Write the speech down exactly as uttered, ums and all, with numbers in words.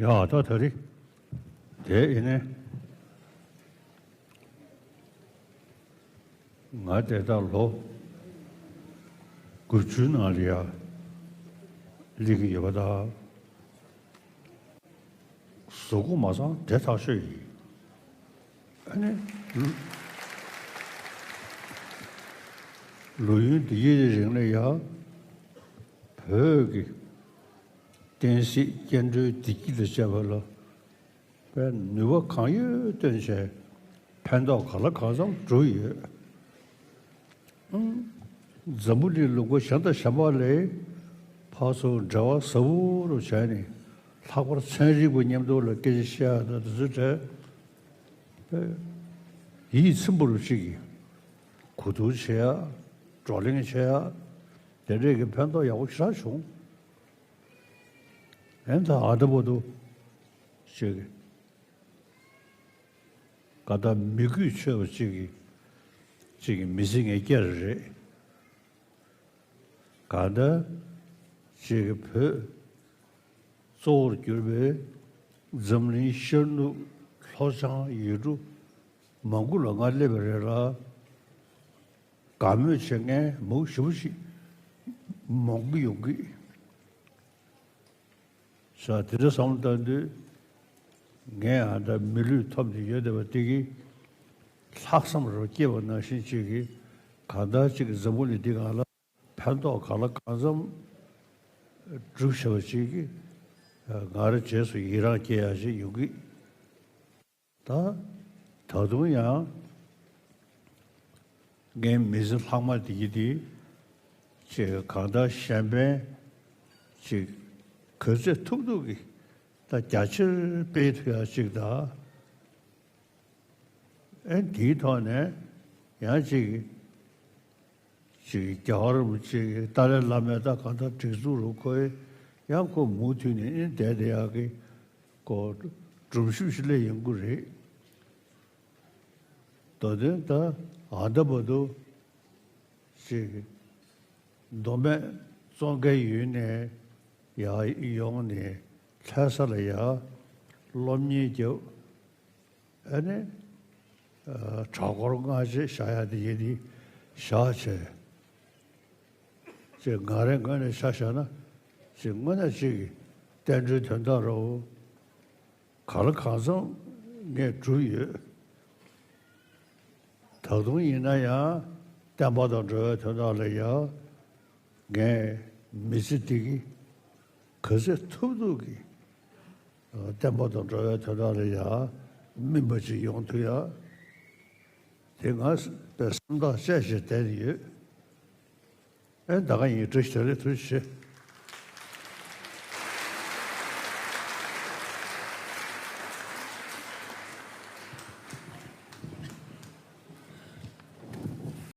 ཡ་ད་ད་རེད། དེ་ཡིན་ནས་ང་དེ་ལྟར་ལོ་དགུ་བཅུའི་ནང་ལ་ཡ་སླེབས་ཀྱི་ཡོད་པ་དང་། གཟུགས་པོ་མ་ཚང་དེ་ཐག་ཆོད་ཡིན། ཨ་ནི། ལོ་ཡུན་འདི་ཡི་རིང་ལ་ཡ། བོད་ཀྱི་བསྟན་སྲིད་སྐྱེ་འགྲོའི་བདེ་སྐྱིད་དང་བཅས་པ་ལ་དཔེ་ནུས་པ་གང་ཡོད་བཏོན་བྱས་ཕན་ཐོགས་ག་ལ་གང་འཚམ་བསྒྲུབས་ཡོད། འཛམ་བུ་གླིང་ལུང་པ་གཞན་དང་གཞན་པ་ལས་ཕར་ཚུར་འབྲེལ་བ་ཟབ་པོ་རུ་བྱས་ནས། ལྷག་པར་ཚན་རིག་པ་མཉམ་དུ་ལ་སྐད་ཆ་བཤད་ཡ་དང་དེ་ཚོའི་གྲས་ཡིད་ཚིམ་པོ་རུ་ཅིག་གིས་གོ་བསྡུར་བྱེད་ཡ། བགྲོ་གླེང་བྱེད་ཡ། དེ་འདྲས་ཀྱི་ཕན་ཐོགས་ཡག་པོ་ཞེ་དྲག་བྱུང་། ཨེ་ད་ཨ་ད་བར་དུ་ཅིག་ག་ད་མི་གུས་ཆོད་པ་ཅིག་གིས་ཅིག་གིས་མི་ཚེ་ངས་བསྐྱལ་རེད། གང་ལྟར་ཅིག་གིས་བོད་གཙོ་བོར་གྱུར་པའི་འཛམ་གླིང་ཤར་ནུབ་ལྷོ་བྱང་ཡུལ་གྲུ་མང་པོ་ལ་ང་སླེབས་པ་རེད་ལ། དགའ་མོས་བྱེད་མཁན་མང་པོ་ཞེ་པོ་ཞིག་མང་པོ་ཡོང་གི་ས། དེ་འདྲ་བསམ་བློ་བཏང་དུས། ངས་ཨ་ད་མི་ལུས་ཐོབ་ནས་ཡོད་བསྡད་པ་དེ་གིས་ལྷག་བསམ་རུ་སྐྱེས་པ་ནང་བཞིན་ཅིག་གིས་གང་ལྟར་ཅིག་གིས་འཛམ་བུ་གླིང་འདི་སྒང་ལ་ཕན་ཐོགས་གང་ལ་གང་འཚམ་སྒྲུབ་བྱ་བ་ཅིག་གིས་ང་རང་རྗེས་སུ་ཡི་རངས་སྐྱེ་ཡ་ཞིག་ཡོང་གི། ད་ད་དུང་ཡང་ངའི་མི་ཚེ་ལྷག་མ་དེ་གི་དེ་ཅིག་གང་ལྟར་གཞན་ཕན་ཅིག་ག་ཚོད་ཐུབ་ཐུབ་ཀྱིས་ད་རྒྱ་ཆེར་སྤེལ་ཐུབ་ཡ་ཅིག་དང་། ཨེ་དེའི་ཐོག་ནས་ཡང་ཅིག་ཅིག་རྒྱལ་བ་རིན་པོ་ཆེ་གི་ཏཱ་ལའི་བླ་མའི་ད་གང་ལྟར་སྒྲིག་འཛུགས་རུ་ཁོས་ཡང་ཁོ་མུ་མཐུད་ནས་ཨེ་བསྡད་བསྡད་ཡག་གི་ཁོ་སྒྲུབ་ཞུ་ཞིག་སླེབས་ཡོང་གི་རེད། མདོ་དོན་ད་ཨ་ད་བར་དུ་ཅིག་མདོ་སྨད་ཙོང་ཁའི་ཡུལ་ནས་ཡར་ཡོང་ནས་ལྷ་ས་ལ་ཡར་སློབ་གཉེར་རྒྱབ། ཨ་ནི་གྲྭ་སྐོར་སྔ་རྗེས་བཞག་ཡ་དེ་ཡིན་དེ་བཞག་བྱས། ཅིག་ང་རའི་ངོས་ནས་ཆ་བཞག་ན་ཅིག་དངོས་གནས་ཅིག་གི་བསྟན་འགྲོའི་དོན་དག་རུ་གང་ལ་གང་འཚམ་ངས་བསྒྲུབས་ཡོད། ད་དུང་ཡིན་ན་ཡང་བསྟན་པ་དང་འགྲོ་བའི་དོན་དག་ལ་ཡང་ངས་མི་ཚེ་འདི་གི་ག་ཚོད་ཐུབ་ཐུབ་ཀྱིས་བསྟན་པ་དང་འགྲོ་བའི་དོན་དག་ལ་ཡང་སྨིན་པ་ཅིག་ཡོང་ཐུབ་ཡ། དེ་ང་པའི་སེམས་ཐག་བཅད་བྱས་བསྡད་ཡོད། ཨེ་ད་ག་ཡིན། བཀྲ་ཤིས་བདེ་ལེགས། ཐུགས་རྗེ་ཆེ།